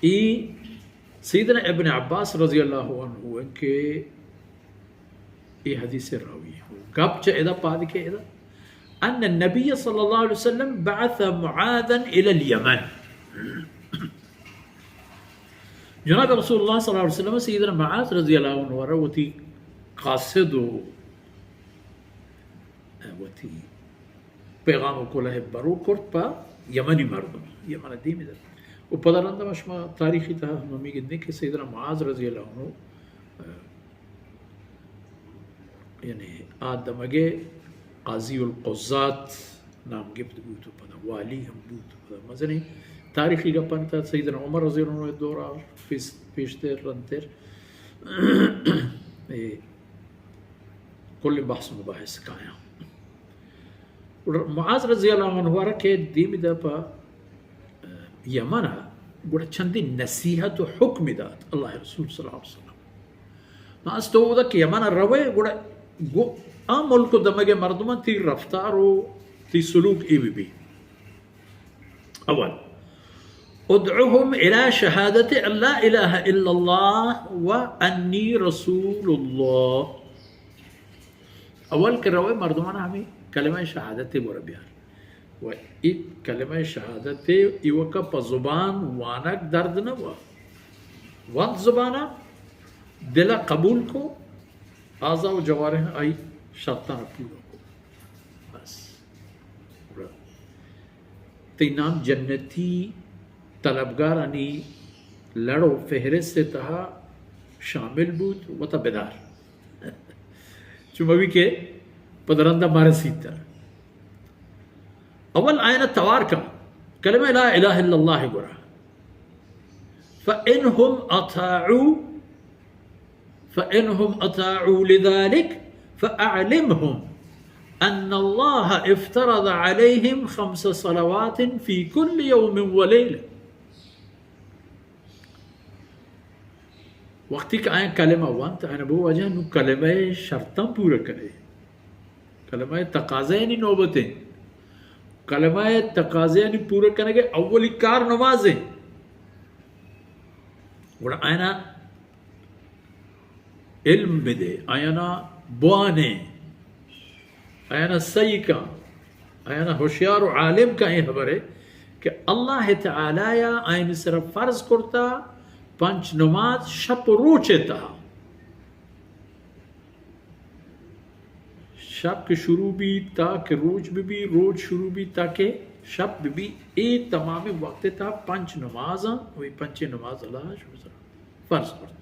اے سیدنا ابن عباس رضی اللہ عنہ انت کہ اے حدیث راوی انت۔ گپ چہ ادا پاد کہ ادا، ان النبی صلی اللہ علیہ وسلم بعث معاذا الی الیمن۔ جناب رسول اللہ صلی اللہ علیہ وسلم سیدنا معاذ رضی اللہ عنہ را وتی قاصد و وتی پیغام و کلہ برو کرت پہ یمنی مردم، یمن دیم دات۔ و پدا رندا ما شما تاریخی تہا ہم ہمے گندیں کہ سیدنا معاذ رضی اللہ عنہ، یعنی آ دمگے قاضی القضات نام گپت بوت و پدا والی ہم بوت۔ پدا مزنیں تاریخی گپانی تہا سیدنا عمر رضی اللہ عنہ دورا پیش-، پیشتر رندتر اے کل بحث و مباحث کایاں۔ گڑا معاذ رضی اللہ عنہ را کہ دیم دا پہ، اه، یمن ء، گڑا چندی نصیحت و حکم دات اللہ رسول صلی اللہ علیہ وسلم۔ ما از تو اودا کہ یمن ء روے، گڑا گو-، آ ملک و دمگ مردمان تی رفتار و تی سلوک ای بی بی۔ اول، ادعهم الى شهادة ان لا اله الا الله و انی رسول الله۔ اول کہ روئے مردمان ہمیں کلمہ شہادت گورا بیار۔ و ای کلمہ شہادت ایوکا پہ زبان وانگ درد نہ ہوا۔ وانت زبانا، دلا قبول کو، اعضا و جوارح آئی شرطانا پورا کو۔ بس۔ تئی نام جنتی طلبگارانی لڑ و فہرست تہا شامل بوت، وتا بدار۔ چو مبی کہ پد رندا مرسیت۔ اول آیانا توار کن، کلمہ لا الہ الا اللہ گورا۔ فإن هم أطاعوا، فإن هم أطاعوا لذلك فأعلمهم أن الله افترض عليهم خمس صلوات في كل يوم وليلة۔ وقتی کہ آیاں کلمہ وانت، آیاں بگو واجہ نوں کلمہ شرطاں پورا کنے۔ کلمہ تقاضیانی نوبت انت۔ کلمہ تقاضیانی پورا کنگے اولی کار نماز انت۔ گڑا آیانا علم بدے، آیانا بوانے، آیانا سہی کن، آیانا ہوشیار و عالم کن اے خبرے کہ اللہ تعالی آیانی سرا فرض کرتا پنچ نماز شپ و روچے تہا۔ شپ کہ شروع بی تا کہ روچ بہ بی، روچ شروع بی تا کہ شپ بہ بی، اے تمامیں وقت تہا پنچ نمازاں، و اے پنچیں نماز اللہ شما سرا فرض کرتا۔